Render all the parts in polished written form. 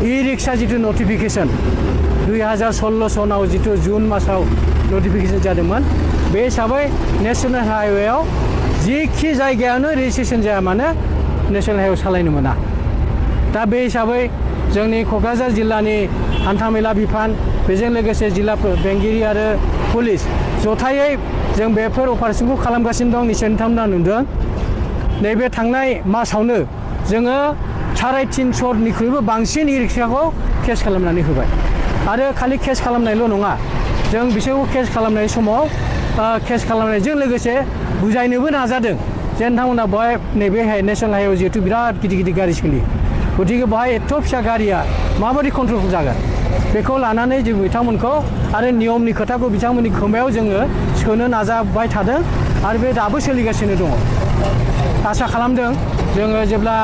ই-रिक्शा जितु नटिफिकेशन 2016 सनाव जितु जून मासाव नटिफिकेशन जादोंमोन बे हिसाबै नेशनेल हाइवेआव जिखि जायगायावनो रेजिस्ट्रेशन जाया मानो नेशनेल हाइवे सालायनो मोना दा बे हिसाबै जोंनि क'क्राझार जिल्लानि हान्थामेला बिफान बेजों लोगोसे जिल्ला बेंगिरि आरो पुलिस जथायै जों बेफोर अपारेशनखौ खालामगासिनो दं निसय नोंथांमोना नुदों नैबे थांनाय मासावनो जोङो 350निख्रुइबो बांसिन इ-रिक्साखौ केस खालामनानै होबाय आरो खालि केस खालामनायल' नङा जों बिसोरखौ केस खालामनाय समाव केस खालामनायजों लोगोसे बुजायनोबो नाजादों जे नोंथांमोना बेवहाय नैबे नेशनेल हाइवे जिहेतु बिराद गिदिर गिदिर गारि सोलियो गतिके बेवहाय एथ' फिसा गारिया माबायदि कन्ट्रल जागोन बेखौ लानानै जों बिथांमोनखौ आरो नियमनि खोथाखौ बिथांमोननि खोमायाव जोङो सोनो नाजाबाय थादों आरो बे दाबो सोलिगासिनो दङ आसा खालामदों जोङो जेब्ला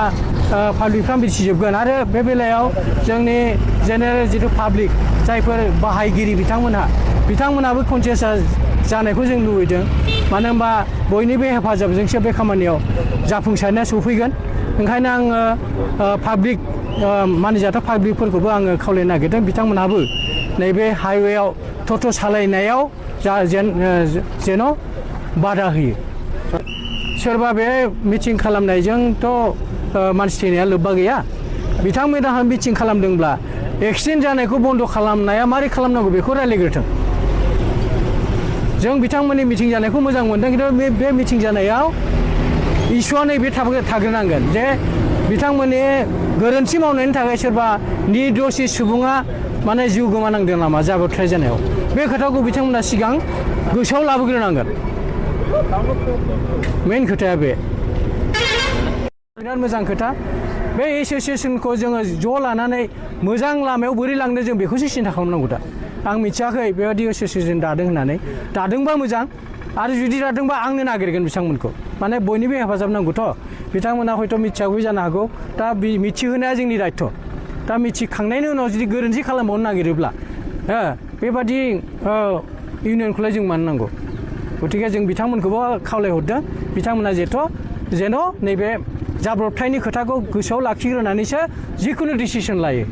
पाब्लिकफ्रा मिथिजोबगोन आरो बे बेलायाव जोंनि जेनेरेल जितु पाब्लिक जायफोर बाहायगिरि बिथांमोनाबो कनसियास जानायखौ जों लुबैदों मानो होनबा बयनिबो हेफाजाबजोंसो बे खामानियाव जाफुंसारनाया सफैगोन ओंखायनो आङो पाब्लिक मानिजाथाव पाब्लिकफोरखौबो आङो खावलायनो नागिरदों बिथांमोनहाबो नैबे हाइवेआव टट' सालायनायाव जेन' बादा होयो सोरबा बे मिटिं खालामनायजोंथ' मानसि थैनाया लोब्बा गैया बिथांमोनहा मिटिं खालामदोंब्ला एक्सिडेन्ट जानायखौ बन्द' खालामनाया मारै खालामनांगौ बेखौ रायलायग्रोथों जों बिथांमोननि मिटिं जानायखौ मोजां मोनदों खिन्थु बे मिटिं जानायाव इसुआ नैबे थाग्रोनांगोन जे बिथांमोननि गोरोन्थि मावनायनि थाखाय सोरबा निर्दोषि सुबुङा माने जिउ गोमानांदों नामा जाब्रबथाय जानायाव बे खोथाखौ बिथांमोना सिगां गोसोआव लाबोग्रोनांगोन मेन खोथाया बे बिराद मोजां खोथा बे एसोसिएसनखौ जोङो ज' लानानै मोजां लामायाव बोरै लांनो जों बेखौसो सिन्था खालामनांगौ दा आं मिथियाखै बेबायदि एसोसिएसन दादों होननानै दादोंबा मोजां आरो जुदि दादोंबा आंनो नागिरगोन बिथांमोनखौ माने बयनिबो हेफाजाब नांगौथ' बिथांमोना हयथ' मिथियाखै जानो हागौ दा मिथिहोनाया जोंनि दायथ' दा मिथिखांनायनि उनाव जुदि गोरोन्थि खालामबावनो नागिरोब्ला बेबादि इउनियनखौलाय जों मानो नांगौ गतिके जों बिथांमोनखौबो खावलायहरदों बिथांमोना जेन' नैबे जाब्रबथायनि खोथाखौ गोसोआव लाखिग्रोनानैसो जिखुनु डिसिसन लायो